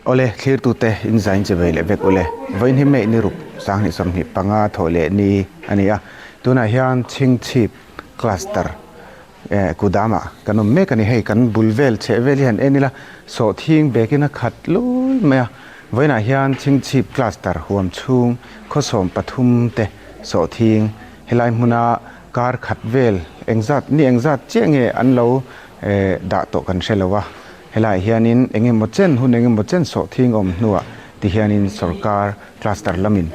Awle, thlirtute in zain che vei leh vek ule. Vawiin hi May ni ruk 2025 thawh leh ni a ni a. Tunah hian Chhingchhip Cluster eh kudamah kan awm mek a ni. Hei kan bul vel chheh vel hi han en ila sawhthing bekin a khat lui mai a. Vawiinah hian Chhingchhip Cluster huam chhung khawsawm pathum te sawhthing helai hmuna kar khat vel engzat ni engzat chiah nge an lo eh dah tawh kan hre lo a. Helaiah hianin eng emaw chen hun eng emaw chen sawhthing awm hnuah ti hianin sorkar cluster lamin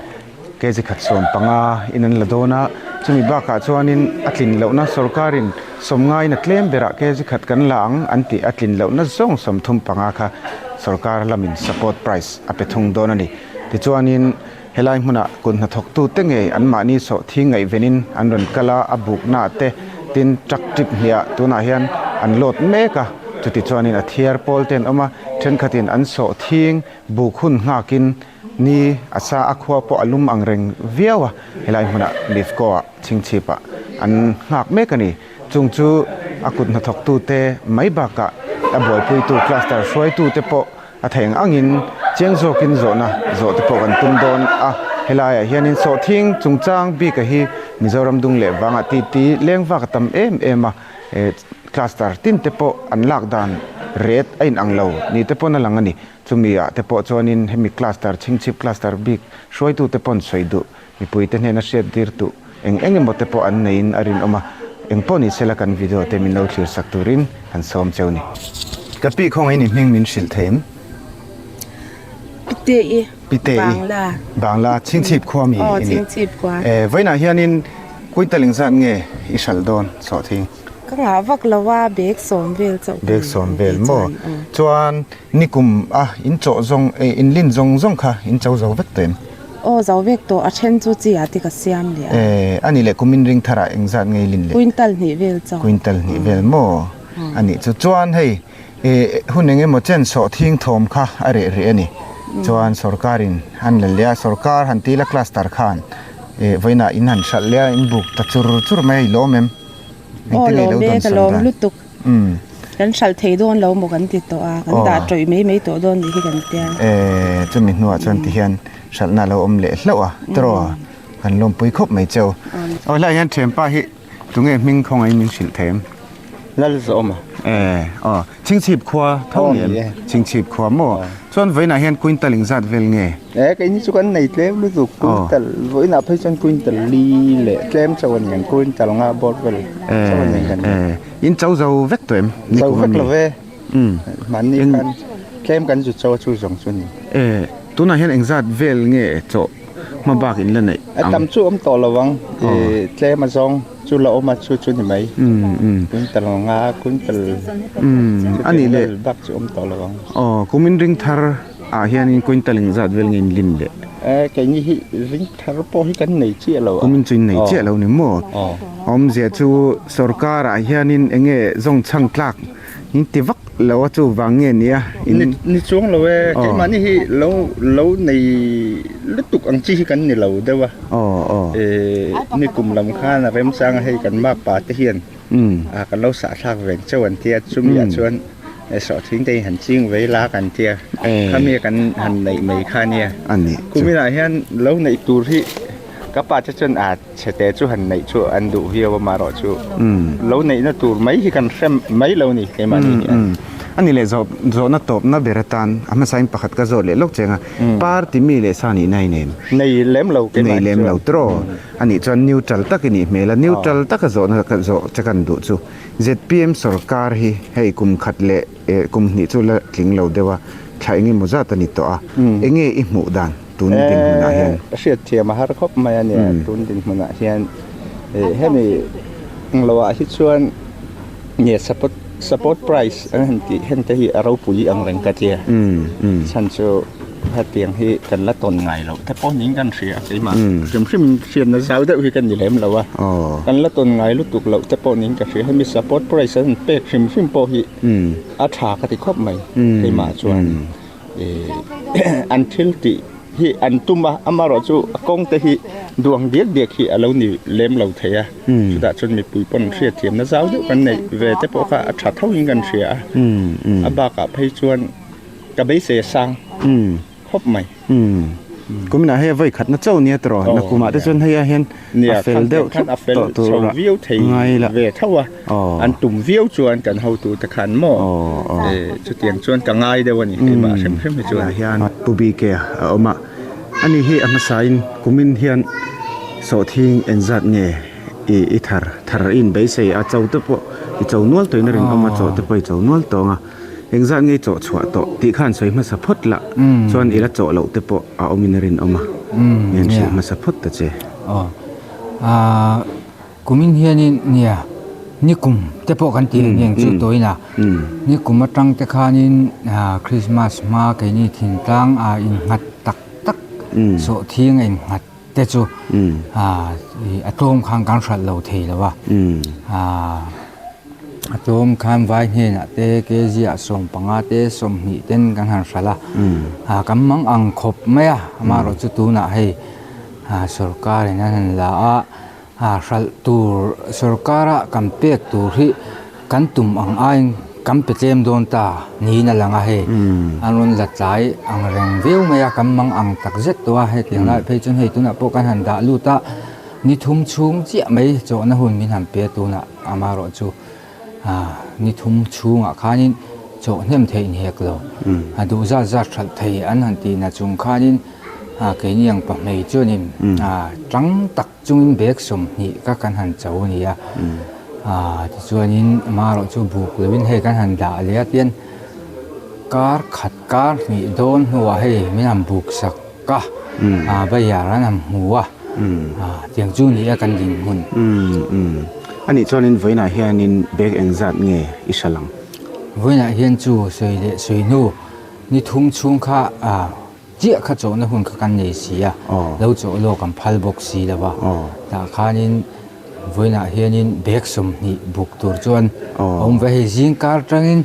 kg khat 15 in an la dawn a, chumi bakah chuanin a tlin lohna sorkarin sawmngaiin a tlem berah kg khat kan la ang an tih a tlin lohna zawng 35 kha sorkar lamin support price a pe thung dawn a ni. Tichuanin helai hmunah kut hnathawktute ngei anmahni sawhthing ngaihvenin an rawn kal a, a buknaah te tin truck trip hniah tunah hian an load mek a, chuti chuanin a thiar pawl te an awm a, thenkhatin an sawhthing buk hun nghakin ni a sa a khua pawh a lum ang reng viau a, helai hmunah Mifco ah chhingchhipah an nghak mek a ni. Chung chu a kut hnathawktute mai bakah a buaipuitu cluster hruaitute pawh A theih ang angin chiang zawkin zawhna zawh te pawh kan tum dawn a, helaiah hianin sawhthing chungchang bika hi Mizoram dung leh vangah titi leng vak a tam em em a, eh cluster tin te pawh an lak dan ret a inang lo ni te pawn a lang a ni. Chumi ah te pawh chuanin hemi cluster chhingchhip cluster bik hruaitu te pawn sawi duh mipui te hnena hriat dir duh eng eng emaw te pawh an neiin a rinawm a, eng pawh ni sela kan video te min lo thlir sak turin kan sawm cheu ni. Ka pi khawngaih ni hming min hrilh thei em? Pite i. Pite i. Bangla. Bangla Chhingchhip khua mi i ni. Aw Chhingchhip khua. Eh vawiinah hianin Kuintal engzat nge i hralh dawn sawhthing? Ka ngah vak lo a, bag sawm vel chauh ka Bag sawm vel maw? Chuan nikum a in chawh zawng eh in lin zawng zawng kha in cho zo vek tawh em? Aw zo vek tawh, a then chu chi ah te ka siam leh a. Eh a nih leh kum in ring thar ah engzat nge i lin leh? Quintal hnih vel chauh. Quintal hnih vel maw? A nih chu chuan hei eh hun eng emaw chen sawhthing thawm kha a reh rih a ni. Chuan sorkar in an la leh a, sorkar han ti ila cluster khan eh vawiinah in han hralh leh a, in buk ta chur chur mai a, i lawm em? Aw lawm e, ka lawm lutuk. Kan hralh thei dawn lo maw kan ti tawh a, kan dah tawih mai mai tawh dawn nih hi kan tia. Eh chumi hnuah chuan ti hian hralhna a lo awm leh hlauh a, tawraw kan lawmpui khawp mai cheu. Aw helaiah hian thianpa hi tunge hming khawngaih min hrilh thei em? Lalzawma. Eh aw Chhingchhip khua tho ni em? Chhingchhip khua maw? Chuan vawiinah hian quintal engzat vel nge? Eh keini chu kan nei tlem lutuk quintal vawiinah phei chuan quintal li leh tlem chauh a ni ang quintal nga bawr vel chauh a ni kan Eh in cho zo vek tawh em? Zo vek lo ve mahni khan tlem kan zu cho a chu zawng chu a ni. Eh tunah hian engzat vel nge chawh hma bak in la neih ang? A tam chu awm tawh lo ang tlem a zawng. Chu la awm a chu chu ni mai. Quintal nga quintal A nih leh. Bak chu awm tawh lo ang. Aw kumin ring thar ah hianin quintal engzat vel nge in lin leh? Eh keini hi ring thar pawh hi kan nei chiah lo a. Kumin chu in nei chiah lo ni maw? Awmzia chu sorkar ah hianin eng nge zawng chhang tlak In ti vak lo a chu vang nge nia in. Ni chuang lo e, keimahni hi lo lo nei lutuk ang chi hi kan ni lo deuh a. Ni kum lam khan a remchang a hei kan makpa te hian kan lo sahthlak veng chauh an tia chumi ah chuan sawhthing te hi han ching vei la kan tia khami kan han neih mai kha nia. Kuminah hian lo neih tur hi ka pa te chuan a. Chhete chu han neih chu an duh viau a marawh chu lo neihna tur mai hi kan hre mai lo ni keimahni hian. A ni leh zawh zawhna tawpna ber atan a hmasain pakhat ka zawt leh lawk cheng a, party mi leh sa nihna i nei em? Nei lem lo keimahni chuan. Nei lem lo tiraw? A nih chuan neutral tak i nih hmel a, neutral taka zawhna ka zawh che kan duh chu zpm sorkar hi hei kum khat leh kum hnih chu la tling lo deuh a, thla eng emaw zat a ni tawh a, enge i hmuh dan? Tun dinhmunah hian. Ka hriat thiam a har khawp mai a nia tun dinhmunah hian hemi englo ah hi chuan nge support support price an han tih heng te hi a ropui ang reng ka tia chhan chu hetiang hi kan la tawn ngai loh te pawh niin kan hria keimah hrim hrim in hriatna zau deuh hi ka ni lem lo a kan la tawn ngai lutuk loh te pawh niin ka hria hemi support price an pek hrim hrim pawh hi a tha ka ti khawp mai keimah chuan. An thil tih hi an tum a, amaherawhchu a kawng te hi duang diak diak hi a lo ni lem lo thei a, chutah chuan mipui pawn hriatthiamna zau deuh kan neih ve te pawh kha a tha tho in kan hria a, a bakah phei chuan Ka beisei a sang khawp mai. Kuminah hei a vawi khatna chauh nia tawh na kumah te chuan hei ah hian a fel deuh thlup tawh tur a ngai la. Ve tho a an tum viau chuan kan hotu te khan maw chutiang chuan ka ngai deuh a ni keimah hrim hrim hi chuan. Hian Pu BK a awm a ani hi a hmasain kumin hian sawhthing engzat nge i thar thar i inbeisei a cho te pawh i cho nual tawhin a rinawm a chaw te pawh i cho nual tawng a. Engzat nge chawh chhuah tawh tih khan sawi hmasa phawt lah chuan i la chawh loh te pawh a awmin a rinawm a, ngen hrilh hmasa phawt ta che. Aw aah kumin hianin nia nikum te pawh kan ti eng eng chu tawhin a, nikum atang te khanin Christmas hma keini thingtlang ah innghat tak tak sawhthing a innghat te chu a tlawm khan kan hralh lo thei lo a, a tlawm khan vai hnenah te kg ah 15 te 20 ten kan han hralh a, kan mang ang khawp mai a, amaherawh chu tunah hei sorkar in an han la a, hralh tur sorkar a kan pek tur hi Kan tum ang aiin kan pe tlem dawn ta niin a lang a hei. An rawn la tlai ang reng viau mai a, kan mang ang tak zet tawh a, hetiang lai phei chuan hei tunah pawh kan han dah lut a, ni thum chhung chiah mai chawhna hun min han pe tunah amaherawh chu ni thum chhungah khanin chawh hnem theih ni hek lo. A duh zat zat hralh thei an han tih na chung khanin keini ang pahmei chuanin tang tak Chungin bag 20 ka kan han cho a ni a, aaa tichuanin amaherawh chu buk loin hei kan han dah leh a tian kar khat kar hnih dawn hnuah hei min han buk sak a, aaa bayar an han hmu a, aaa tiang chu ni a kan dinhmun. Anih chuanin vawiinah hianin bag engzat nge i hre lang? Vawiinah hian chu sawi leh sawi hnu ni thum chhung kha aaa. Chiah kha chawhna hun kha kan nei si a, lo chawh lawk an phal bawk si lo va, tah khanin vawiinah hianin bag 20 buk tur chuan a awm ve hei zing kar tangin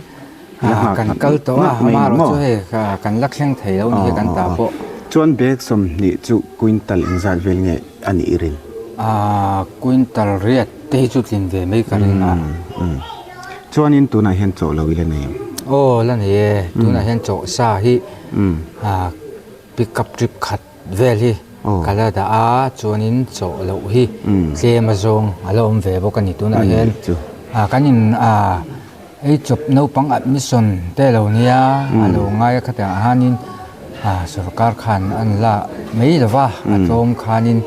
kan kal tawh a, amaherawh chu hei kan la thleng thei lo ni hi kan ta pawh. Chuan bag 20 chu quintal engzat vel nge a nih i rin? Quintal riat te hi chu tlin ve mai ka ring a. Chuanin tunah hian chawh lo i la nei em? Aw la nei e, tunah hian chawh sa hi pick up trip khat vel hi ka la dah a, chuanin chawh loh hi tlem a zawng a la awm ve bawk a ni tunah hian kan in ei chawp naupang admission te lo nia a lo ngai a khatiang ah hianin sorkar khan an la mai lo va a tlawm khanin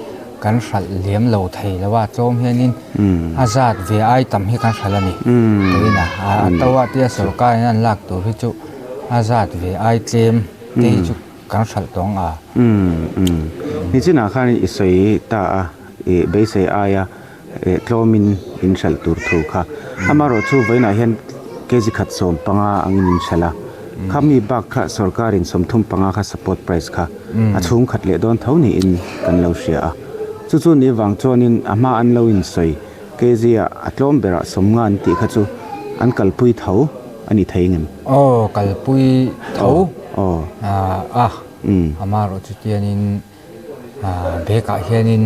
kan hralh liam lo thei lo a tlawm hianin a zat ve ai tam hi kan hralh a ni tuina a to ah te sorkar in an lak tur hi chu a zat ve ai tlem te hi chu kan hralh tawng a. Nichinah khan i sawi ta a i beisei aia tlawmin in hralh tur thu kha amaherawh chu vawiinah hian kg khat 15 angin in hralh a khami bak kha sorkarin 35 kha support price kha a chhung khat leh dawn tho niin kan lo hria a chu chu ni vang chuanin a hma an lo insawi kg ah a tlawm berah 50 an tih kha chu an kalpui tho a ni thei ngem? Aw kalpui tho a amaherawh chu tianin Bag ah hianin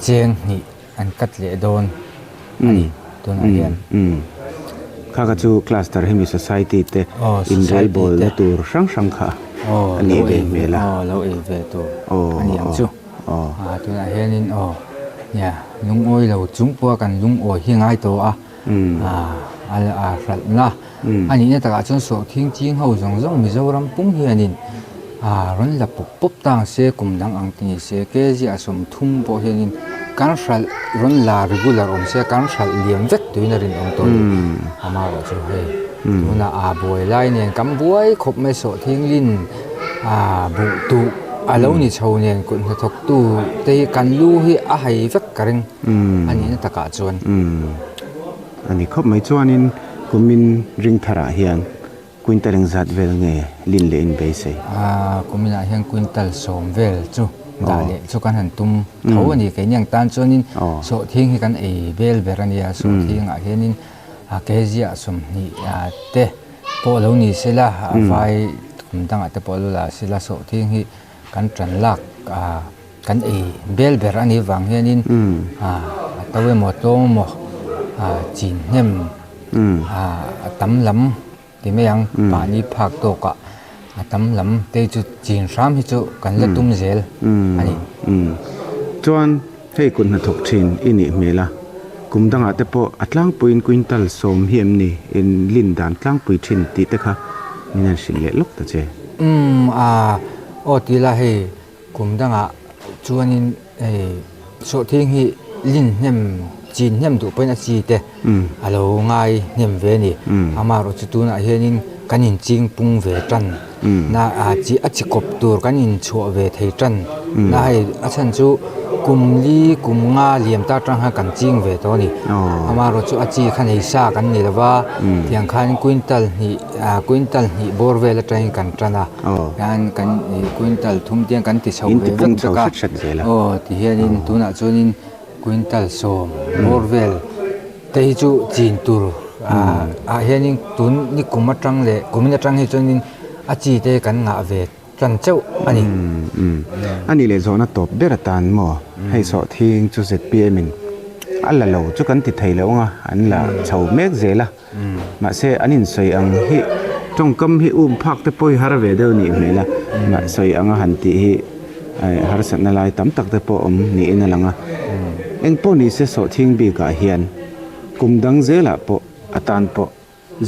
cheng hnih an cut leh dawn a ni tunah hian. Kha kha chu cluster hemi society te inrelbawlna tur hrang hrang kha a nih ve hmel a. Aw lo ei ve tur a ni ang chu. Tunah hianin aw nia lungawi lo chung pawha kan lungawi hi ngai tawh a. A hralhna a nihna takah chuan sawhthing ching ho zawng zawng Mizoram pum hianin rawn la pawp pawp ta ang se kum dang ang ti ni se kg a 30 pawh hianin kan hralh rawn la regular awm se kan hralh liam vek tuin a rinawm tawh a ni amaherawh chu hei tunah a buai lai nen kan buai khawp mai sawhthing lin buh tuh a lo ni chho nen kut hnathawktu te hi kan lu hi a hai vek ka ring. A nihna takah chuan. A ni khawp mai chuanin kumin ring tharah hian quintal engzat vel nge lin leh in beisei? Kuminah hian quintal 10 vel chu dah leh chu kan han tum tho a ni. Keini ang tan chuanin sawhthing hi kan ei bel ber a nia. Sawhthingah hianin kg ah 20 te pawh lo ni sela a vai kum dangah te pawh lo la sela sawhthing hi kan tan lak Kan ei bel ber a nih vang hianin a to emaw tlawng emaw chin hnem a tam lam ti mai ang mahni phak tawkah A tam lam te chu chin hram hi chu kan la tum zel a ni. Chuan hei kut hnathawk thin i nih hmel a, kum dangah te pawh a tlangpuiin quintal sawm hi em ni in lin dan tlangpui thin tih te kha min han hrilh leh lawk ta che. Umm a, aw ti la hei Kum dangah chuanin hei sawhthing hi lin hnem chin hnem duh pawhin a chi te a lo ngai hnem ve a ni. Amaherawh chu tunah hianin kan inching pung ve tan na a chi a chi kawp tur kan inchhuah ve thei tan na hei a chhan chu kum li kum nga liam ta atang khan kan ching ve tawh a ni. Amaherawh chu a chi kha nei sa kan ni lova tiang khan quintal hnih quintal hnih bawr vel atangin kan tan a. Hian kan ih quintal thum te hian kan ti chho ve vek vek a aw ti hianin tunah chuanin quintal sawm bawr vel te hi chu chin tur ah ah hianin tun ni kum atang leh kumin atang hi chuanin a chi te kan ngah ve tan chauh a ni. A nih leh zawhna tawp ber atan maw hei sawhthing chu zpm in a la lo chu kan ti thei lo ang a an la chho mek zel a. Mahse, an insawi ang hi tawngkam hi um phak te pawh hi har ve deuh nih hmel a, sawi anga han tih hi harsatna lai tam tak te pawh awm niin a lang a. Eng pawh ni se sawhthing bikah hian kum dang zelah pawh a tan pawh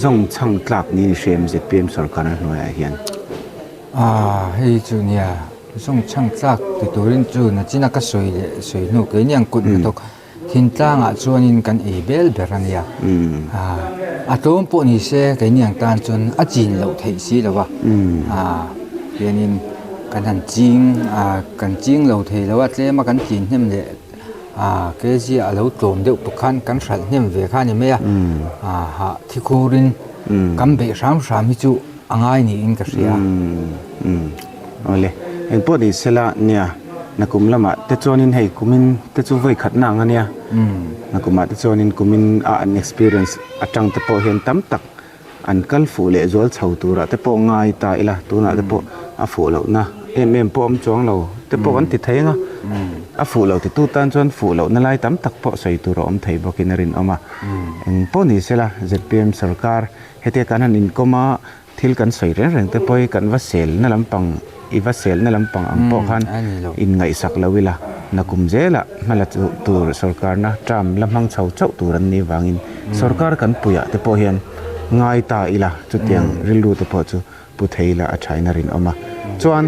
zawng chhang tlak niin i hria em zpm sorkarna hnuaiah hian? Aaa hei chu nia zawng chhang tlak ti turin chu nachina ka sawi leh sawi hnu keini ang kut hnathawk Thingtlangah chuanin kan ei bel ber a nia. A tlawm pawh ni se keini ang tan chuan a chin loh theih si lo va. Tianin kan han ching kan ching lo thei lo a, tlema kan chin hnem leh kg a lo tlawm deuh pawh khan kan hralh hnem ve kha a ni mai a. Hah thi khurin kan beih hram hram hi chu a ngai niin ka hria. Awle, engpawh ni sela nia, nakum lamah te chuanin hei kumin te chu vawi khatna ang a nia, nakumah te chuanin kumin a an experience atang te pawh hian tam tak an kal fuh leh zual chho turah te pawh ngai ta ila, tunah te pawh a fuh lohna em em pawh awm chuang lo te pawh kan ti thei ang a, a fuh loh titu tan chuan fuh lohna lai tam tak pawh sawi tur a awm thei bawkin a rinawm a, engpawh ni sela zpm sorkar hetia kan han inkawm a. Thil kan sawi reng reng te pawh hi kan va selna lampang, i va selna lampang ang pawh khan inngaihsak lo ila, nakum zelah hmala tur sorkarna term la hmang chho chauh tur an nih vangin sorkar kan puiah te pawh hian ngai ta ila chutiang rilru te pawh chu pu thei ila a thain a rinawm a. Chuan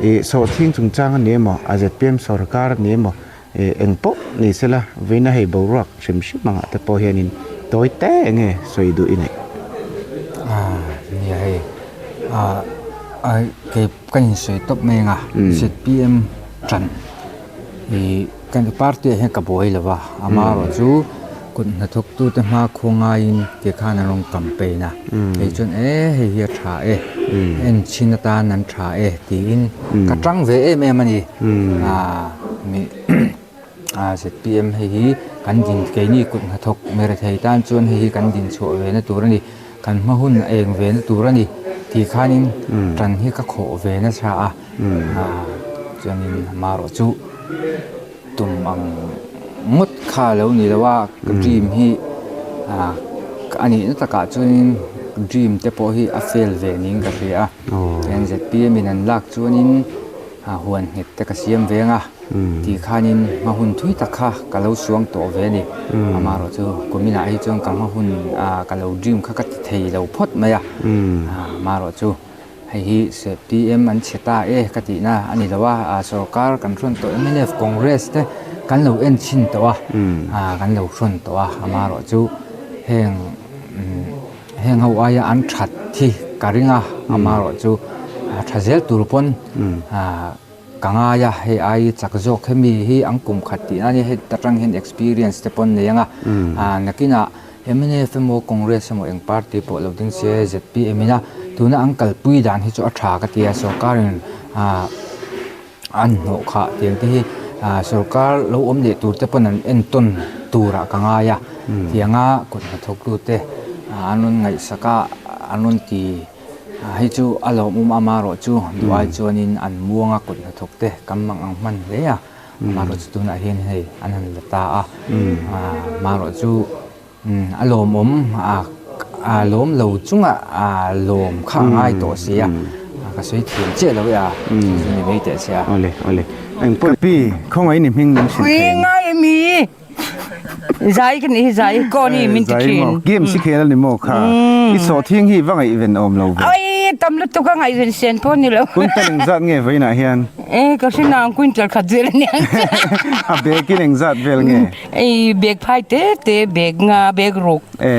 i sawhthing chungchang a ni emaw, a zpm sorkar a ni emaw, Eng pawh ni sela, vawiina hei boruak hrim hrim angah te pawh hianin tawi te eng nge sawi duh i neih? Nia hei, kei ka insawi tawp mai anga zpm tan ih kan party ah hian ka buai lo va, amaherawh chu kut hnathawktute hma khua ngaiin ti khan an rawn campaign a, kei chuan e hei hi a tha e, enchhin atan an tha e tiin ka tang ve em em a ni. Mi zpm hei hi kan din keini kut hnathawk mirethei tan chuan hei hi kan din chhuah ve na tur a ni kan hma hun a eng ve na tur a ni tih khanin tan hi ka khawh ve nasa a chuanin amaherawh chu tum ang ngawt kha a lo ni lo a ka dream hi a nihna takah chuanin dream te pawh hi a fail ve niin ka hria a chuan zpm in an lak chuanin. A huan nghet te ka siam veng a, tih khanin hma hun thui tak kha ka lo suang tawh ve a ni. Amaherawh chu kuminah hi chuan ka hma hun ka lo dream kha ka ti thei lo phawt mai a. Amaherawh chu hei hi zpm an chhe ta e ka tihna a ni lo a, sorkar kan hrawn tawh mnf Congress te kan lo en chhin tawh a, kan lo hrawn tawh a. Amaherawh chu heng. Heng ho aia an that hi ka ring a, amaherawh chu a tha zel tur pawn ka ngai a, hei ai chak zawk hemi hi an kum khat tih na nia, hei atang hian experience te pawn nei ang a, nakinah mnf emaw Congress emaw eng party pawh lo ding se zpm in a tuna an kalpui dan hi chu a tha ka ti a, sorkarin An hnawh khah tiang te hi sorkar lo awm leh tur te pawn an entawn turah ka ngai a, tianga kut hnathawktu te an rawn ngaihsak a, an rawn ti hei chu a lawmawm amaherawh chu duh ai chuanin an muang a kut hnathawk te kan mang ang hman hle a, amaherawh chu tunah hian hei an han la ta a, amaherawh chu. A lawmawm a lawm lo chunga lawm kha a ngai tawh si a. ka sawi thiam chiah lo e a, chu chu ni mai teh che a. Awle awle engpawh pi khawngaih ni hming min hrilh thei Ui ngai mi zai ka nih hi zai kaw ni min ti thin. Game si khel a ni maw kha i sawhthing hi va ngaihven awm lo ve. Oi tam lutuk a ngaihven sen pawh ni lo. Quintal engzat nge vawiinah hian? E ka hre nang quintal khat vel a niang. A bag in engzat vel nge? Ei bag phai te te bag nga bag ruk. E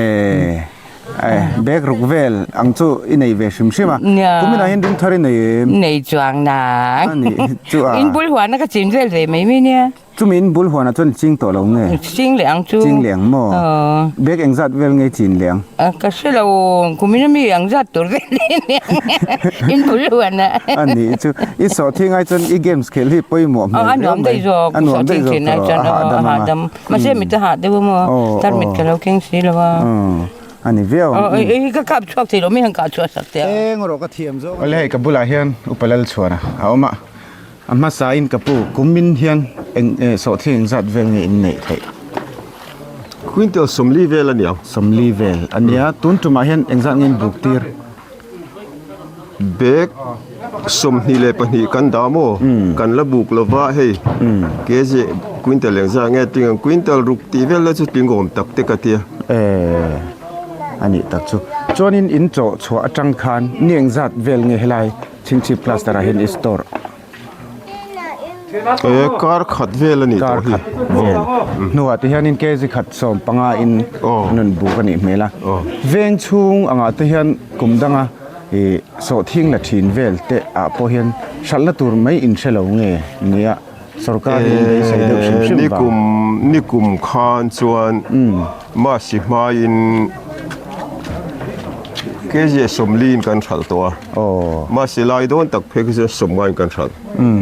bag ruk vel ang chu i nei ve hrim hrim a. Kuminah hian ding thar i nei em? Nei chuang nang. A nih chu a. In bul huana ka chin vel ve mai mai nia. Chumi in bul huanah chuan i ching tawh lo nge? Ching leh ang chu. Ching leh ang maw? Bag engzat vel nge i chin leh ang? Ka hre lo, kumin ami engzat tur vel i nia in bul huanah. A nih chu, i sawhthing ai chuan i games khelh hi pawimawh hmel riau mai. A nuam daih zawk, a nuam daih zawk tawh a hahdam ang a. Mahse mit a hah deuh a maw, tarmit ka lo keng si lo a. A ni viau ang. Aw, ka kap chhuak thei lo, mi han kah chhuah sak teh a. Eng erawh ka thiam zawk. Awle hei ka bulah hian Upa Lalchhuana a awm a. A hmasa in ka pu kumin hian eng eh sawhthing engzat vel nge in neih theih? Quintal 40 vel a niang. 40 vel a nia, tun tumah hian engzat nge in buk tir? Bag 22 kan dah maw? Kan la buk lova hei kg quintal engzat nge tling ang? Quintal ruk tih vel la chu tling awm tak te ka tia. Eh a nih tak chu. Chuanin in chawh chhuah atang khan ni engzat vel nge helai? Chhingchhip cluster ah hian i store. E kar khat vel a nih tawh hi. Kar khat vel. Hnuah te hianin kg khat 15 in an rawn buk a nih hmel a. Veng chhung angah te hian kum danga i sawhthing la thin vel te ah pawh hian hralhna tur mai in hre lo nge nia sorkar hi in beisei deuh hrim hrim vang. Nikum nikum khan chuan Masi hmaiin kg 40 in kan hralh tawh a. Aw. Mahse lai dawn tak phei khi chuan sawmngain kan hralh.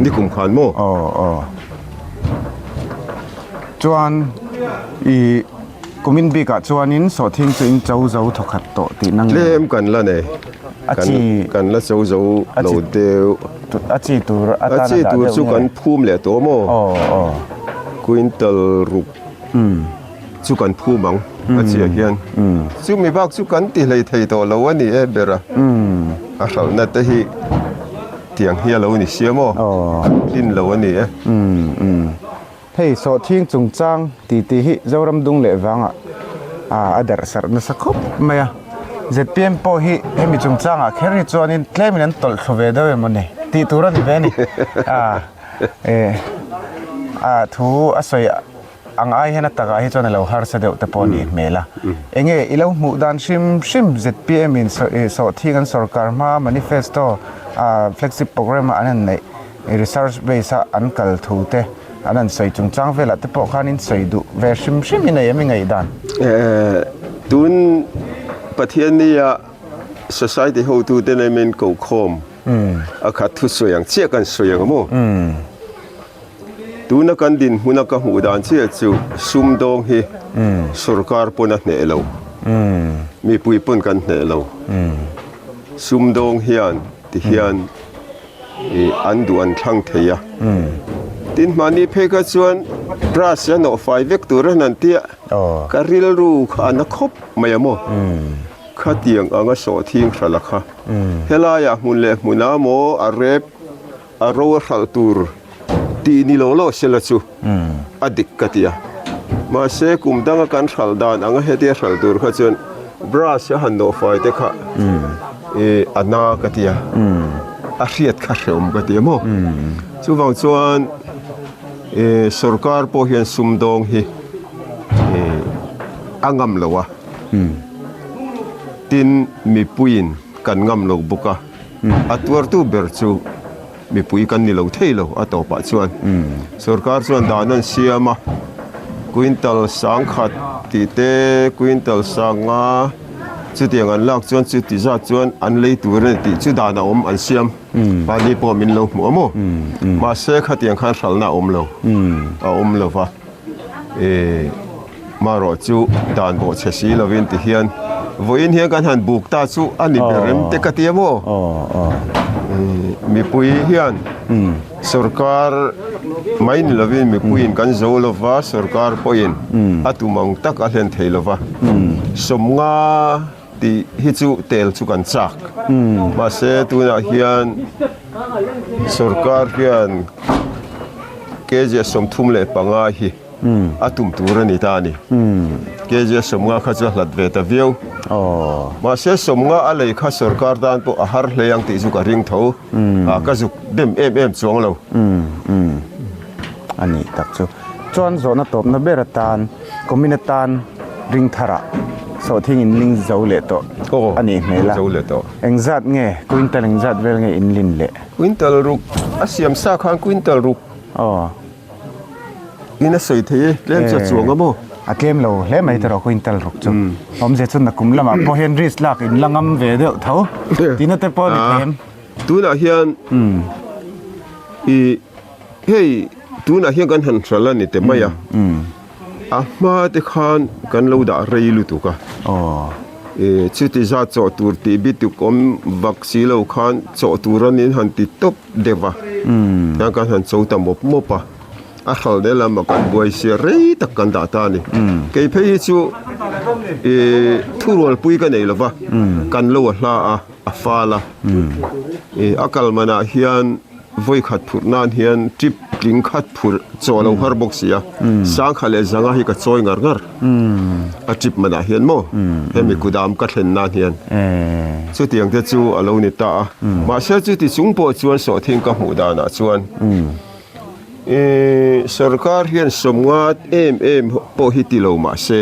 Nikum khan maw? Aw aw. Chuan i kumin bikah chuanin sawhthing chu in cho zo thawkhat tawh tihna nge? Tlem kan la nei. A chi. Kan la cho zo lo deuh. A chi tur atana dah deuh nge? A chi tur chu kan phum leh tawh maw? Aw aw. Quintal ruk. Chu kan phum ang a chiah hian chumi bak chu kan ti hlei thei tawh lo a ni e ber a, a hralhna te hi tiang hi a lo ni sia maw tlin lo a ni e. Hei sawhthing chungchang ti tih hi Zoram dung leh vangah a darh sarh nasa khawp mai a, zpm pawh hi hemi chungchangah kher hi chuanin tlemin an tawlh thlu ve deuh em awni tih tur a ni ve a ni, a thu a sawi. Ang ai hian a takah hi chuan a lo harsa deuh te pawh a nih hmel a. Enge i lo hmuh dan hrim hrim zpm in sawhthing an sorkar hma manifesto a flagship programme a an han neih research base a an kal thu te an han sawi chungchang velah te pawh khan in sawi duh ve hrim hrim i nei em i ngaihdan? Tun Pathiannia society hotute nen min kokhawm a khat thusawi ang chiah kan sawi ang maw? Tuna kan dinhmuna ka hmuh dan chiah chu sumdawng hi sorkar pawn a hneh lo, mipui pawn kan hneh lo. Sumdawng hian ti hian an duh an thlang thei a. Tin hmahni phei kha chuan brush a nawh fai vek tur a han tia ka rilru kha a na khawp mai a maw. Khatiang anga sawhthing hralh a kha helaiah hmun leh hmunah maw a rep. A ro a hralh tur tih ni lo lo sela chu a dik ka ti a. Mahse kum danga kan hralh dan anga hetia hralh tur kha chuan brush a han nawh fai te kha ih a na ka ti a, a hriat kha hreawm ka ti a maw. Chuvang chuan ih sorkar pawh hian sumdawng hi ih a ngam lo a, tin mipuiin kan ngam lo bawk a. A tuartu ber chu mipui kan ni lo thei lo a tawpah chuan sorkar chuan dan an siam a, quintal sangkhat tih te quintal sanga chutiang an lak chuan chuti zat chuan an lei tur a ni tih chu dan a awm an siam mahni pawh min lo hmu a maw mahse khatiang khan hralhna a awm lo a awm lo va. Ehh marawh chu dan bawh chhe si lovin ti hian vawiin hian kan han buk ta chu a ni ber em te ka ti a maw? Mipui hian sorkar mai ni lovin mipuiin kan zo lova sorkar pawhin a tum ang tak a hlen thei lova 50. Tih hi chu tel chu kan chak. Mahse tunah hian sorkar hian kg 35 hi a tum tur a ni ta a ni. Kg 50 kha chu a hlat ve ta viau. Mahse 50 a lei kha sorkar tan pawh a har hle ang tih chu ka ring tho. Ka zuk dem em em chuang lo. A nih tak chu. Chuan zawhna tawpna ber atan Kumin atan ring tharah sawhthing in ling zo leh tawh a nih hmel a. Engzat nge quintal engzat vel nge in lin leh? Quintal ruk a siam sa khan quintal ruk in a sawi thei e, tlem chu a chuang a maw? A tlem lo hle mai tawh quintal ruk chu. Awmzia chu nakum lamah pawh hian risk lak in la ngam ve deuh tho tihna te pawh a ni thei em? Tunah hian i hei tunah hian kan han hral a ni te mai a. A hma te khan kan lo dah rei lutuk a. Chuti zat chawh tur tih bituk awm vak si lo khan chawh tur an in han ti tawp deuh a. Tiang kan han cho ta mawp mawp a. A hral leh lamah kan buai sia rei tak kan dah ta a ni. Kei phei hi chu thurualpui ka nei lo va, kan lo a hla a. a fal a ih a kal manah hian vawi khat phurh nan hian trip tling khat phurh chaw lo har bawk si a sangha leh zanga hi ka chawi ngar ngar a trip manah hian maw hemi kudam ka thlen nan hian chutiang te chu a lo ni ta a mahse chuti chung pawh chuan sawhthing ka hmuh danah chuan. Ih sorkar hian sawmnga em em pawh hi ti lo mah se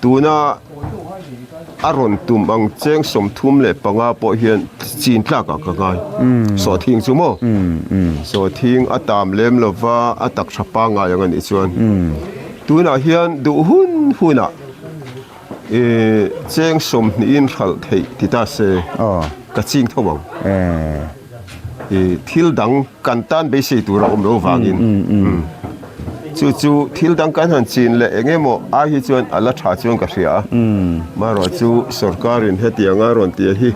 tuna a rawn tum ang cheng 35 pawh hian chin tlak ah ka ngai sawhthing chu maw sawhthing a tam lem lo va a tak tha pangngai ang a nih chuan tunah hian duh hun hunah Ih cheng sawmhnihin hralh theih ti ta se ka ching tho ang. Ih thil dang kan tan beisei tur a awm lo vangin chu chu thil dang kan han chin leh eng emaw ai hi chuan a la tha chuan ka hria a. Marawh chu sorkarin hetianga rawn tia hi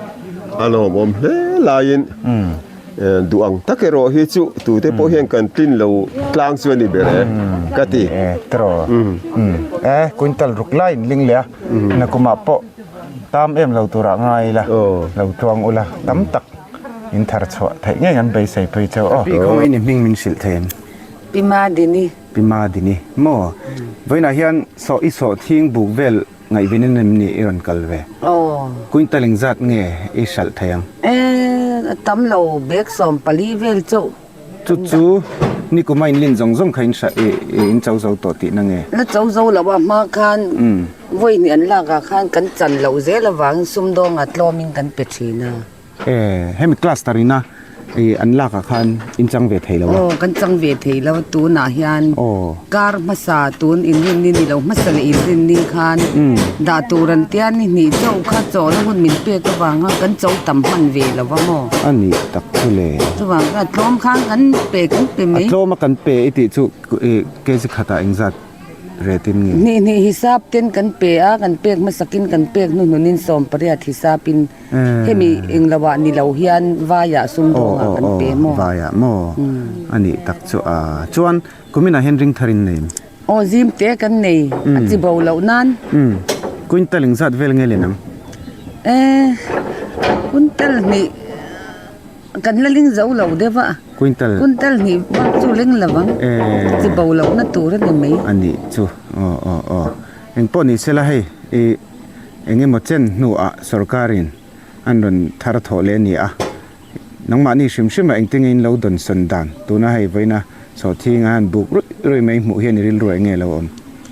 a lawmawm hle laiin Duh ang tak erawh hi chu tute pawh hian kan tlin lo tlang chu a ni ber e ka ti. E tiraw e quintal ruk lai in ling leh a nakumah pawh tam em lo turah ngai ila lo tluang ula tam tak in thar chhuah theih ngei an beisei phei cheu aw. Pi khawngaih ni hming min hrilh thei em? Pi Madini. Pi Madini maw vawiinah hian sawh i sawh thing buk vel Ngaihven in em ni i rawn kal ve? Aw. Quintal engzat nge i hralh thei ang? E, a tam lo, bag 14 vel chauh. Chu chu nikuma in lin zawng zawng kha in hralh i in cho zo tawh tihna nge? La cho zo lo a, hma khan vawi hnih an lak ah khan kan chan loh zel avangin sumdawngah tlawmin kan pe thin a. E, hemi cluster ina i an lakah khan in chang ve thei lo a? Aw, kan chang ve thei lo a, tunah hian kar hmasa tun inrinni ni lo hmasa leh inrinni khan dah tur an tia ni hnih chauh kha chawhna hun min pek avanga kan cho tam hman ve lo va maw? A nih tak chu le. Chuvang khan a tlawm khan kan pe kan pe mai. A tlawma kan pe i tih chu kg khatah engzat retin nge? Hnih hnih hisap ten kan pe a, kan pek hmasakin kan pek hnuhnunin 18 hisapin. Hemi eng lo ah ni lo hian vaiah sumdawngah kan pe maw? Vaiah maw? A nih tak chu a. Chuan kuminah hian ring thar in nei em? Aw zim te kan nei, a chi bo loh nan. Quintal engzat vel nge len ang? E, quintal hnih kan la ling zo lo deuh a. Quintal? Quintal hnih bak chu ling lo ang. Chi bo lohna tur a ni mai. A nih chu, aw aw aw. Engpawh ni sela hei i. Eng emaw chen hnuah sorkarin an rawn thar thawh leh a ni a, nangmahni hrim hrimah engtin nge in lo dawnsawn dan? Tuna hei vawiina sawhthinga han buk ruih ruih mai hmuh hian i rilru eng nge lo awm?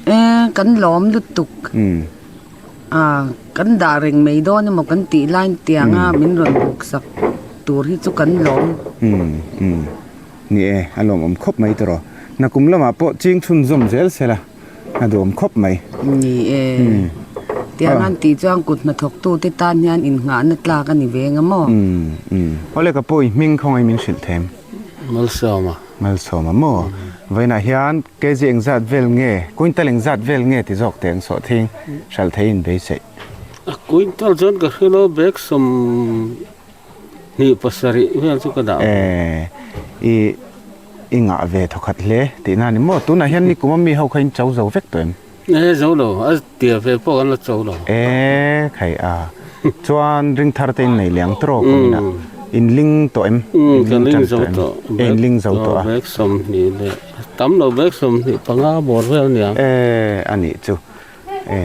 E, kan lawm lutuk. A, kan dah reng mai dawn emaw kan tih lain tianga min rawn buk sak tur hi chu kan lawm. Ni e, a lawmawm khawp mai tawh. Nakum lamah pawh ching chhunzawm zel sela. A duhawm khawp mai. Ni e. Tiang an tih chuan kut hnathawktute tan hian innghahna tlak a ni ve eng a maw? Awle ka pawi hming khawngaih min hrilh them. Malsawma. Malsawma maw? Vawiinah hian kg engzat vel nge, quintal engzat vel nge ti zawk teh ang sawhthing hralh thei in beiseih. A quintal chuan ka hre lo bag 27 vel chu ka dah. E i i ngah ve thawkhat hle tihna a ni maw? Tunah hian ni kum a mi ho kha in cho zo vek tawh em? E zo lo, a tia ve pawh kan la cho lo. E khai a, chuan ring thar te in nei leh ang tawk awm ina, in ling tawh em? Kan ling zo tawh. E in ling zo tawh a. Bag 20 leh tam lo bag 25 bawr vel ania. E a nih chu e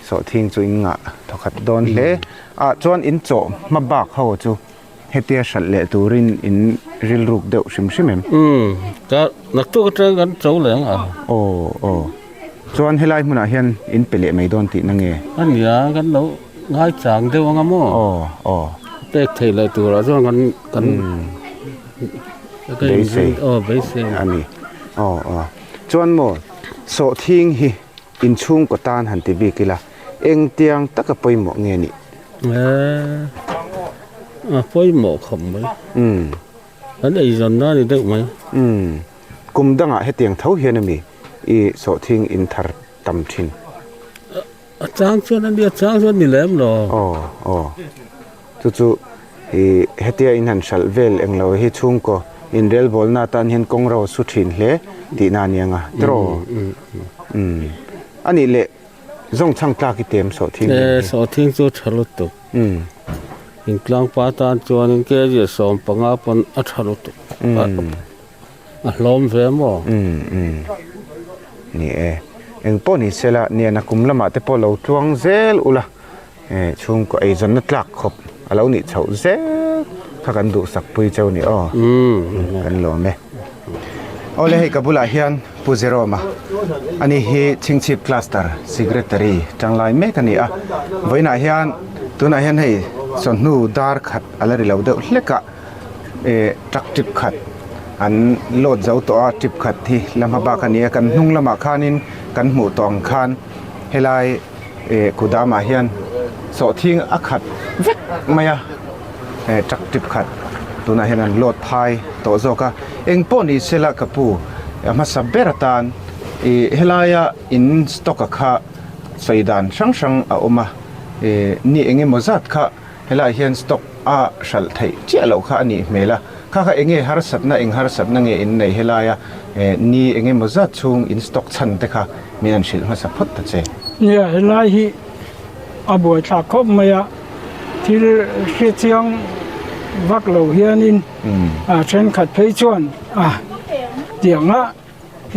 sawhthing chu in ngah thawkhat dawn hle a, chuan in chawh hma bak ho chu. Hetia hralh leh turin in rilruk deuh hrim hrim em? Umm, ka naktuk atang kan cho leh ang a. Aw, aw. Chuan helai hmunah hian in pe leh mai dawn tihna nge? A nia, kan lo ngaichang deuh anga maw? Aw, aw. Pek theih leh turah chuan kan kan Beisei. Aw, beisei. A ni. Aw, aw. Chuan maw, sawhthing hi inchhungkaw tan han ti bik ila, engtiang taka pawimawh nge nih? Eee a pawimawh khawp mai. Umm. Kan eizawn a ni deuh mai. Umm. Kum dangah hetiang tho hian ami i sawhthing in thar tam thin? A chang chuan a nia, chang chuan ni lem lo. Aw aw. Chu chu i hetia in han hralh vel englo hi chhungkaw inrelbawlna atan hian kawng ro su thin hle tihna a nia nga tiraw? Umm. Anih leh. Zawng chhang tlak i tem sawhthing nen hi. E, sawhthing chu a tha lutuk. Umm. Intlangpa tan chuanin kg 15 pawn a tha lutuk. Umm. A hlawm ve maw? Umm umm. Ni e. Eng pawh ni sela, nian a kum lamah te pawh lo tluang zel ula. E, chhungkaw eizawnna tlak khawp a lo nih chhoh zel kha kan duhsak pui cheu ni aw. Kan lawm e. Awle hei ka bulah hian Pu Jerome-a ani hi Chhingchhip Cluster Secretary tanglai mek a ni a. Vawiinah hian tunah hian hei chawhnu dar khat a la ri lo deuh hlek a, e truck trip khat an load zo tawh a, trip khat hi la hma bak a ni a. Kan hnung lamah khanin kan hmuh tawh ang khan helai. Eh kudamah hian sawhthing a khat vek mai a eh truck trip khat tunah hian an load phai tawh zawk a eng pawh ni sela ka pu a hmasa ber atan ih helaia in stock a kha sawi dan hrang hrang a awm a eh ni eng emaw zat kha helaiah hian stock a hralh theih chiah loh kha a nih hmel a kha kha eng nge harsatna eng harsatna nge in nei helaia eh ni eng emaw zat chhung in stock chhan te kha min an hrilh hmasa phawt ta che. Nia helai hi a buaithlak khawp mai a, thil hrechiang vak lo hianin a thenkhat phei chuan a tianga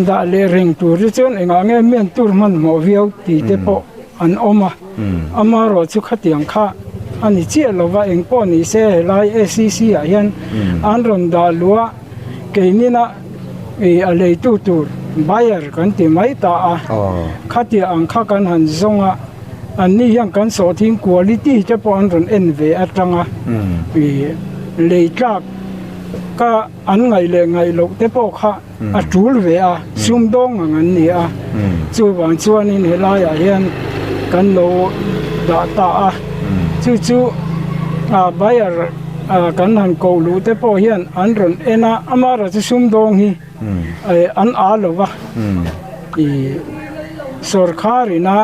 dah leh reng tur hi chuan engah nge mian tur hmanhmawh viau tih te pawh an awm a, amaherawh chu khatiang kha a ni chiah lo va, eng pawh ni se helai SEC ah hian an rawn dah luh a, keinina ih a leitu tur buyer kan ti mai ta a, khatiang ang kha kan han zawng a, anni hian kan sawhthing quality te pawh an rawn en ve atang a, ih lei tlak ka. An ngaih leh ngaih loh te pawh kha a tul ve a, sumdawng ang an ni a. Chuvang chuanin helaiah hian kan lo dah ta a. Chu chu buyer kan han koh luh te pawh hian an rawn en a, amaherawhchu chu sumdawng hi an a lo va. Sawrkhar ina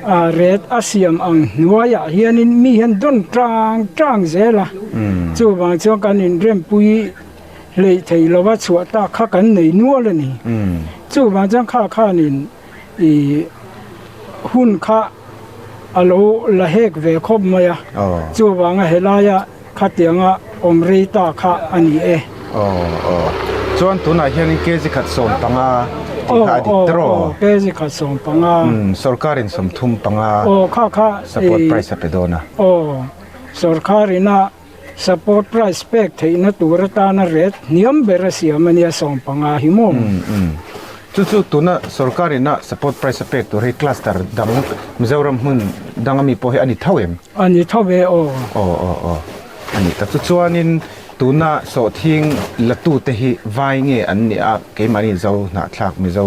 A ret a siam ang hnuaiah hianin mi hian dawn tang tang zel a, chuvang chuan kan inrempui hleih thei lova chhuah tak kha kan nei nual a ni. Chuvang chuan kha khanin ih hun kha a lo la hek ve khawp mai a, chuvanga helaia Khatianga awm rei ta kha a ni e. Aw aw. Chuan tunah hianin kg khat 15 tih kha a dik tawh. Aw aw kg khat 15. Umm sorkarin 35 Aw kha kha support price a pe dawn a. Aw sorkarin a support price pek theihna tur atana rate hniam ber a siam a nia 15 hi maw. Umm umm. Chu chu tuna sorkarin a support price a pek tur hi cluster dang Mizoram hmun dang ami pawh hi a ni tho em? A ni tho ve aw. Aw aw aw a ni tak chu chuanin tuna sawhthing la tute hi vai nge an nih a keimahni Zo hnahthlak Mizo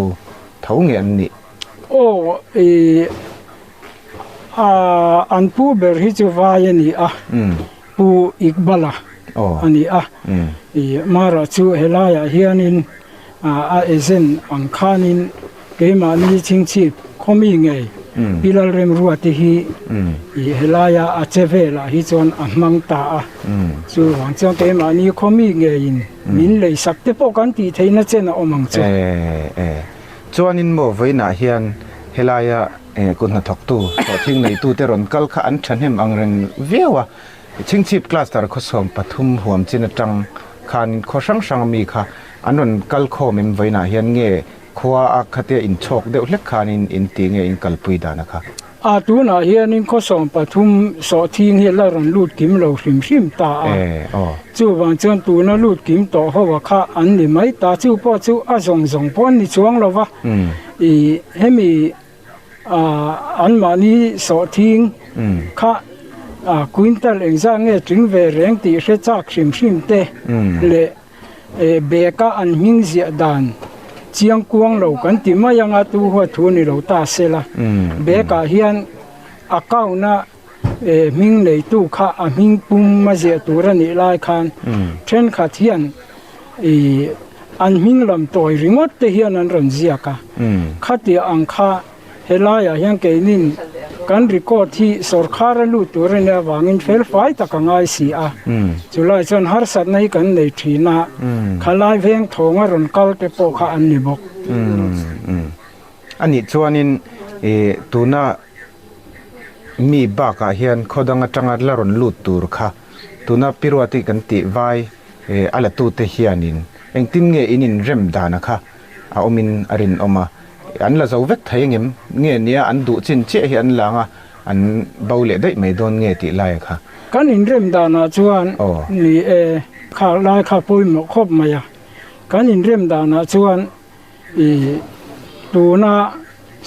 tho nge an nih? Aw i a an pu ber hi chu vai a ni a Pu Iqbal-a a ni a i Mara chu helaiah hianin A agent ang khanin keimahni chhingchhip khawmi ngei Pi Lalremruate hi i helaia a che velah hi chuan a hmang ta a. Chuvang chuan keimahni khawmi ngeiin min lei sak te pawh kan tih theihna chen a awm ang chu. E, e. Chuanin maw vawiinah hian. Helaia kut hnathawktu sawhthing neitute rawn kal kha an thahnem ang reng viau a. Chhingchhip Cluster khawsawm pathum huam chin atang khan khaw hrang hrang ami kha an rawn kal khawm em vawiinah hian nge khua a khatia inchhawk deuh hlek khanin in ti nge in kalpui dan a kha? A, tunah hianin khawsawm pathum sawhthing hi la rawn lut kim lo hrim hrim ta a. Chuvang chuan tuna lut kim tawh ho a kha an ni mai ta. Chu pawh chu a zawng zawng pawh an ni chuang lo va. Ih hemi anmahni sawhthing kha quintal engzah nge tling ve reng tih hre chak hrim hrim te leh Bag a an hming ziah dan chiang kuang lo kan ti mai anga tu huat thu ni lo ta se la. Bag ah hian account a hming neitu kha a hming pum a ziah tur a nih lai khan thenkhat hian an hming lam tawi ringawt te hian an rawn ziak a. Khatiah ang kha Helaiah hian keinin kan record hi sawrkhar a lut tur a nih avangin felfai tak a ngai si a, chulai chuan harsatna hi kan nei thin a, khalai veng thawng a rawn kal te pawh kha an ni bawk. A nih chuanin tuna mi bakah hian khaw dang atanga la rawn lut tur kha tuna Piruati kan tih vai a la tute hianin engtin nge in inrem dana kha a awmin a rinawm a. An la zo vek thei angem? Nge nia an duh chin chiah hi an lang a, an bo leh daih mai dawn nge tih lai kha. Kan inrem danah chuan ni e, kha lai kha pawimawh khawp mai a. Kan inrem danah chuan i tuna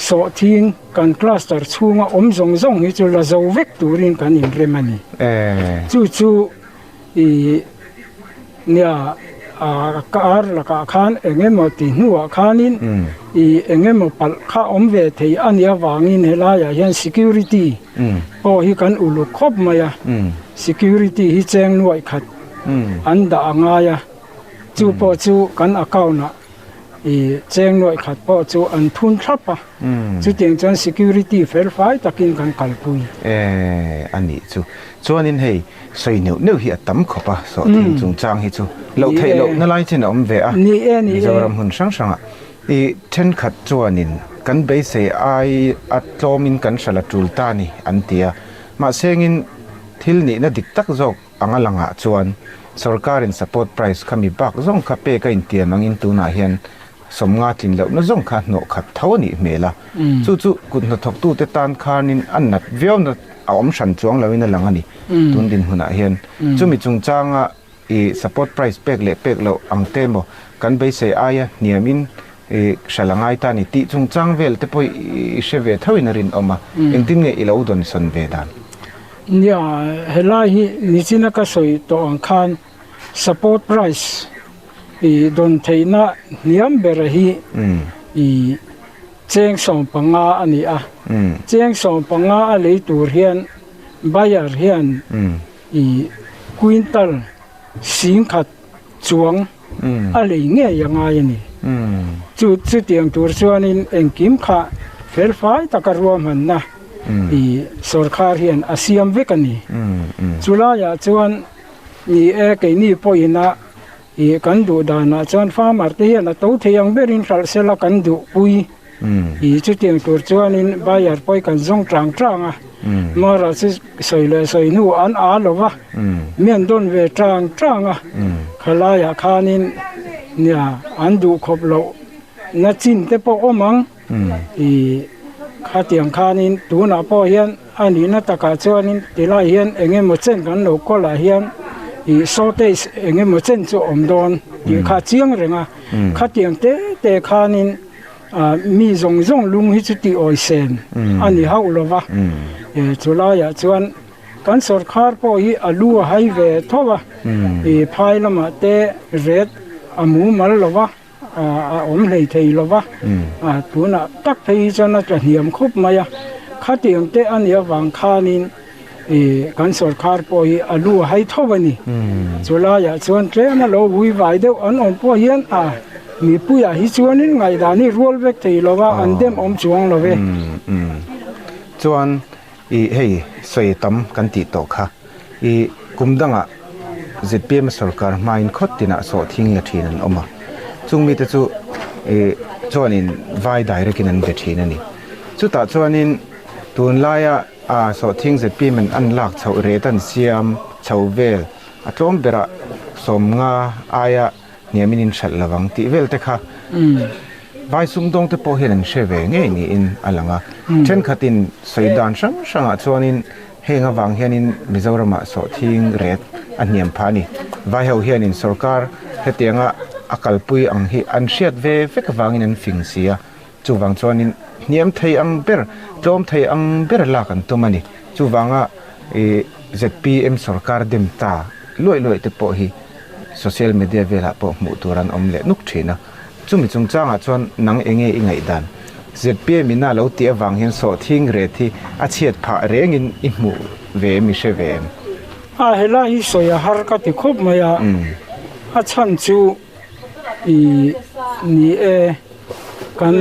sawhthing kan cluster chhunga awm zawng zawng hi chu la zo vek turin kan inrem a ni. Chu chu I nia a kar lakah khan eng emaw ti hnuah khanin i eng emaw palh kha awm ve thei a nih avangin helaiah hian security pawh hi kan uluk khawp mai a, security hi cheng nuaih khat an dah a ngai a, chu pawh chu kan account ah i cheng nuaih khat pawh chu an thun thlap a, chutiang chuan security felfai takin kan kalpui. E a nih chu. Chuanin hei sawi neuh neuh hi a tam khawp a, sawhthing chungchang hi chu loh theih loh na lai chin a awm ve a, Mizoram hmun hrang hrangah i thenkhat chuanin kan beisei ai a tlawmin kan hral a tul ta ni an ti a, mahsengin thil nihna dik tak zawk anga langah chuan sorkarin support price kha mi bak zawng kha pek a intiam angin tunah hian Sawmnga tlin lohna zawng kha hnawh khat tho a nih hmel a, chu chu kut hnathawktute tan khanin a nat viauna a awm hran chuang loin a lang a ni tun dinhmunah hian. Chumi chungchanga i support price pek leh pek loh ang te maw kan beisei aia hniamin i hral a ngai ta a ni tih chungchang vel te pawh i hre ve thoin a rinawm a, engtin nge i lo dawnsawn ve dan? Nia, helai hi nichina ka sawi tawh ang khan Support price i dawn theihna hniam ber hi i cheng 15 a ni a. Cheng 15 a lei tur hian buyer hian i quintal 10,000 chuang a lei ngei a ngai a ni. Chu chutiang tur chuanin engkim kha felfai taka ruahmanna i sorkar hian a siam vek a ni. Chulaiah chuan. Ni e, keini pawhin a ih kan duh danah chuan farmer te hian a to thei ang berin hralh sela kan duh pui. Ih chutiang tur chuanin buyer pawh hi kan zawng tang tang a, mara chu sawi leh sawi hnu an a lo va, mi an dawn ve tang tang a, khalaiah khanin nia an duh khawp loh na chin te pawh awm ang. I khatiang khanin tunah pawh hian a nihna takah chuanin tilai hian eng emaw chen kan lo kawlah hian ih shortage eng emaw chen chu a awm dawn tih kha a chiang reng a, khatiang te te khanin ah mi zawng zawng lung hi chu tih awisen a ni hauh lo va, chulaiah chuan kan sawrkhar pawh hi a lu a hai ve tho a, ih phai lamah te ret a mumal lo va. A awm hlei thei lo va, tunah tak phei hi chuan a tla hniam khawp mai a, khatiang te a nih avang khanin kan sawrkhar pawh hi a lu a hai tho a ni. Chulaiah chuan tlem a lo vui vai deuh an awm pawh hian a mipuiah hi chuanin ngaihdan hi rual vek thei lo va, an dem awm chuang lo ve. Chuan I hei sawi tam kan tih tawh kha. I kum dangah zpm sorkar hmain khawt tinah sawhthing la thin an awm a. Chung mite chu i chuanin vai direct in an be thin a ni. Chutah chuanin tunlaia sawhthing zpm in an lak chhoh ret an siam chho vel a tlawm berah 50 aia hniamin in hralh lovang tih vel te kha vai sumdawng te pawh hian an hre ve ngei niin a lang a. Thenkhatin sawi dan hrang hrangah chuanin heng avang hianin Mizoramah sawhthing ret a hniam phah a ni. Vai ho hianin sorkar hetianga a kalpui ang hi an hriat ve vek avangin an fing si a. Chuvang chuanin hniam thei ang ber, tlawm thei ang ber lak an tum a ni. Chuvanga i zpm sorkar dem ta luaih luaih te pawh hi social media velah pawh hmuh tur an awm leh nuk thin a. Chumi chungchangah chuan nang enge i ngaihdan? Zpm in a lo tih avang hian sawhthing ret hi a chhiat phah rengin i hmuh ve em i hre ve em? A helai hi sawi a har ka ti khawp mai a, a chhan chu I ni e, kan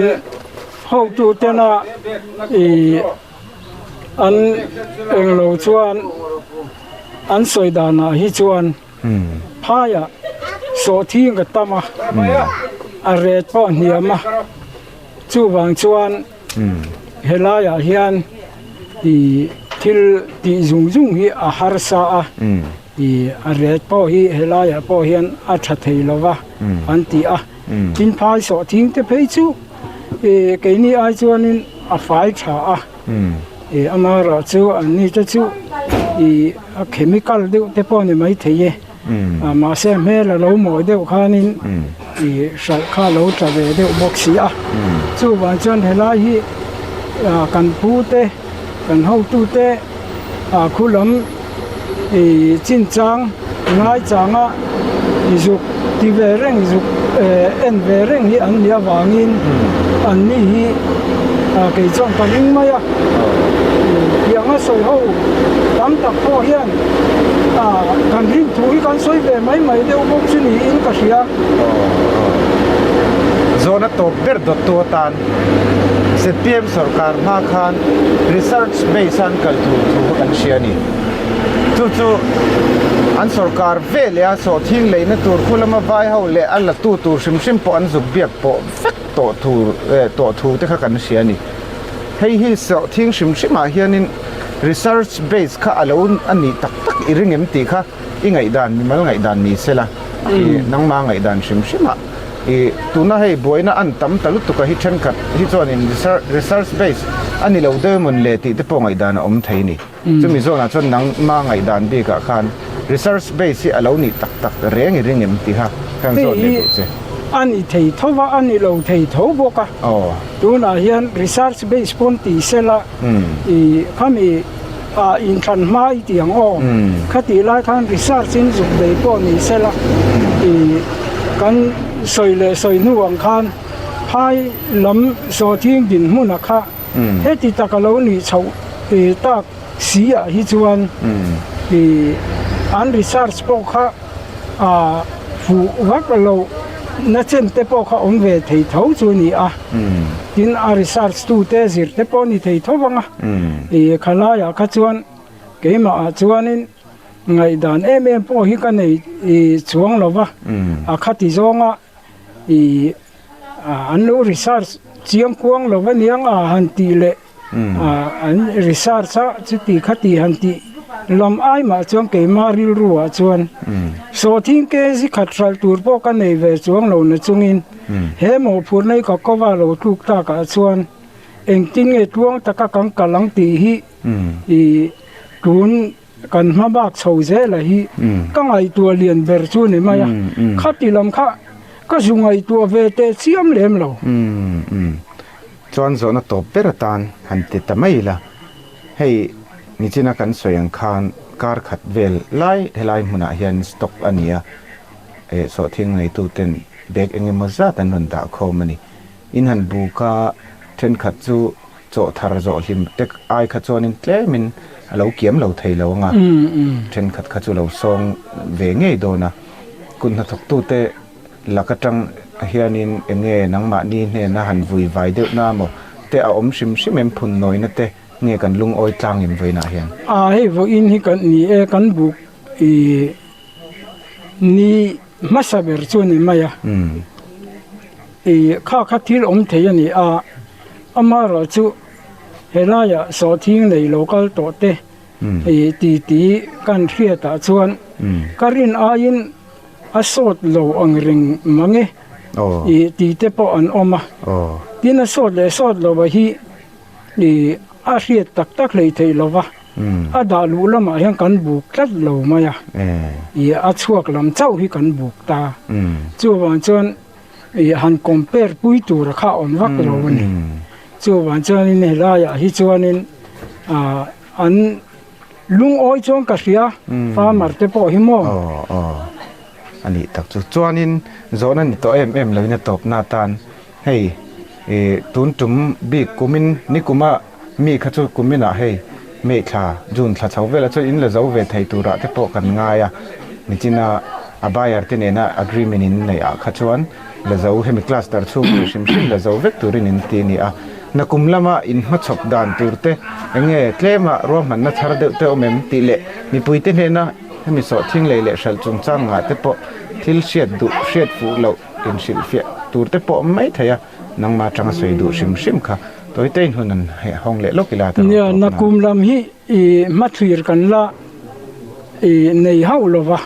hotu tena i an englo chuan an sawi danah hi chuan phaiah sawhthing ka tam a, a ret pawh a hniam a, chuvang chuan helaiah hian i thil tih zung zung hi a harsa a. I a ret pawh hi helaiah pawh hian a tha thei lo va an ti a, tin phai sawh thing te phei chu i keini ai chuanin a fai tha a, i amaherawh chu an ni te chu i a chemical deuh te pawh ni mai thei e, mahse hmel a lo mawi deuh khanin i hralh kha a lo tla ve deuh bawk si a, chuvang chuan helai hi kan pu te kan hotu te khu lam. Ih chinchang ngaichanga zuk ti ve reng zuk en ve reng hi an nih avangin an ni hi kei chuan ka ring mai a tianga sawi ho tam tak pawh hian kan rin thu hi kan sawi ve mai mai deuh bawk chu niin ka hria. Zawhna tawp ber dawttu atan zpm sorkar hma khan research base a an kal tur thu kha kan hria a ni. Chu chu an sorkar ve leh a sawhthing leina tur khu lama vai ho leh a la tu tur hrim hrim pawh an zuk biak pawh vek tawh tur eh tawh thu te kha kan hria a ni. Hei hi sawhthing hrim hrimah hianin research base kha a lo a nih tak tak i ring em tih kha i ngaihdan mimal ngaihdan ni sela i nangma ngaihdan hrim hrimah I tuna hei buaina an tam ta lutuk a hi thenkhat hi chuanin research base a ni lo deuh emawn le tih te pawh ngaihdan a awm thei a ni. Chumi zawnah chuan nangma ngaihdan bikah khan research base hi a lo nih tak tak reng i ring em tiha khan zawt leh duh che. A ni thei tho va, a ni lo thei tho bawk a. Tunah hian research base pawn ti sela i khami ah inthlan hma i ti ang aw. Khatih lai khan research in zuk bei pawh ni sela i kan sawi leh sawi hnu ang khan phai lam sawhthing dinhmun a kha heti tak a lo nih chhoh i tak si ah hi chuan i an research pawh kha a fuh vak lo na chen te pawh kha awm ve thei tho chu a ni a tin a research tu te zir te pawh a ni thei tho vang a ih khalaiah kha chuan keimah ah chuanin ngaihdan em em pawh hi ka nei ih chuang lo va a khati zawnga ih an lo research chiang kuang lo va niang a han tih leh. An research a chuti khati han tih lam ai mah chuan keima rilru ah chuan sawhthing kg khat hralh tur pawh ka nei ve chuang lo na chungin he mawhphurhna hi ka kova lo tluk tak ah chuan engtin nge tluang taka kan kal ang tih hi ih tun kan hma bak chho zel a hi ka ngaihtuah lian ber chu ni mai a khati lam kha ka zu ngaihtuah ve teh chiam lem lo. Chuan zawhna tawp ber atan han ti ta mai ila, hei nichina kan sawi ang khan kar khat vel lai helai hmunah hian stock a ni a, eh sawhthing neituten bag eng emaw zat an rawn dah khawm a ni. In han buk a, thenkhat chu chaw thar zawh hlim tek ai kha chuanin tlemin a lo kiam lo thei lo ang a, thenkhat kha chu lo sawng ve ngei dawn a, kut hnathawktute Lak atang hianin eng nge nangmahni hnena han vui vai deuh na maw te a awm hrim hrim em phun nawina te nge kan lungawi tlang em vawiinah hian? A hei vawiin hi kan ni e, kan buk i ni hmasa ber chu a ni mai a, i kha kha thil awm thei a ni a, amaherawhchu. Helaiah sawhthing nei lo kal tawh te ih titi kan hriatah chuan ka rin aiin a sawt lo ang reng mang e ih tite pawh an awm a. Tin a sawt leh sawt lo a hi ih a hriat tak tak hlei theih lo va, a dah luh lamah hian kan buk tlat lo mai a, ih a chhuak lam chauh hi kan buk ta. Chuvang chuan ih han compare pui tur kha a awm vak lo a ni. Chuvang chuanin helaiah hi chuanin ah an lungawi chuan ka hria farmer te pawh hi maw. Aw aw a nih tak chu. Chuanin zawhna ni tawh em em loin a tawpna atan hei ih tun tum bik kumin nikuma mi kha chu kuminah hei May thla June thla chho velah chuan in la zo ve thei turah te pawh kan ngai a, nichina a buyer te nena agreement in neih ah kha chuan la zo hemi cluster chhung tur hrim hrim la zo vek turin in ti a ni a. Nakum lama in hmachhawp dan tur te eng nge tlema ruahmanna thar deuh te awm em tih leh mipui te hnena hemi sawhthing lei leh hralh chungchang ngah te pawh thil hriat duh hriat fuh loh inhrilhfiah tur te pawh awm mai thei a. Nangmah atanga sawi duh hrim hrim kha Tawitein hun an hawng leh lawk ila ta Nia, nakum lam hi i hmathlir kan la i nei hauh lo va,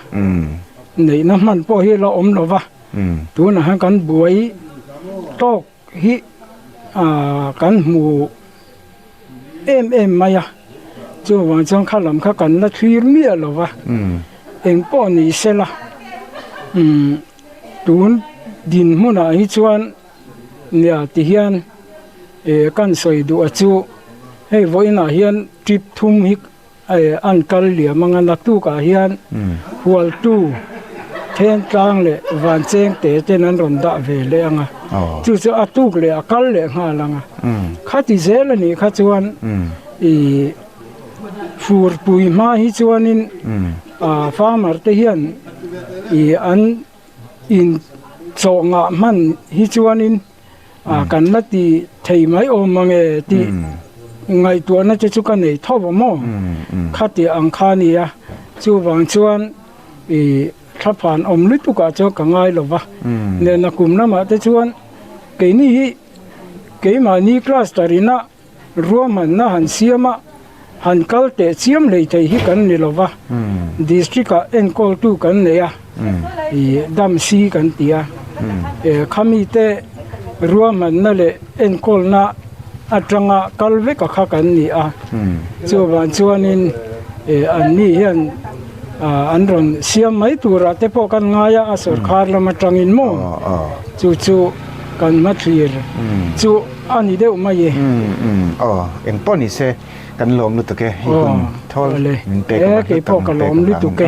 neihna hman pawh hi la awm lo va, tunah hian kan buai tawk hi kan hmu em em mai a, chuvang chuan kha lam kha kan la thlir miah lo va, eng pawh ni sela tun dinhmunah hi chuan nia ti hian eh kan sawi duh a chu hei vawiinah hian trip thum hi eh an kal liam anga naktukah hian hualtu thentlang leh vancheng te ten an rawn dah ve leh anga chu chu a tuk leh a kal leh nghal anga khati zel a nih kha chuan ih furpui hma hi chuanin ah farmer te hian ih an in chawh ngah hman hi chuanin ah kan la ti thei mai awm mang e tih ngaihtuahna te chu ka nei tho a maw khati ang kha a ni a chuvang chuan ih thlaphan awm lutuk ah chuan ka ngai lo va nena kum lamah te chuan keini hi keimahni cluster ina Ruahmanna han siam a, han kal teh chiam hlei thei hi kan ni lo va, District ah enkawltu kan nei a, ih Damsi kan ti a, khami te ruahmanna leh enkawlna atanga kal vek a kha kan ni a, chuvang chuanin anni hian an rawn siam mai turah te pawh kan ngai a, a sawrkhar lam atangin maw chu chu kan hmathlir chu. A ni deuh mai e. Umm umm aw eng pawh ni se kan lawm lutuk e hei hun thawl min pek avang Kei pawh ka lawm lutuk e.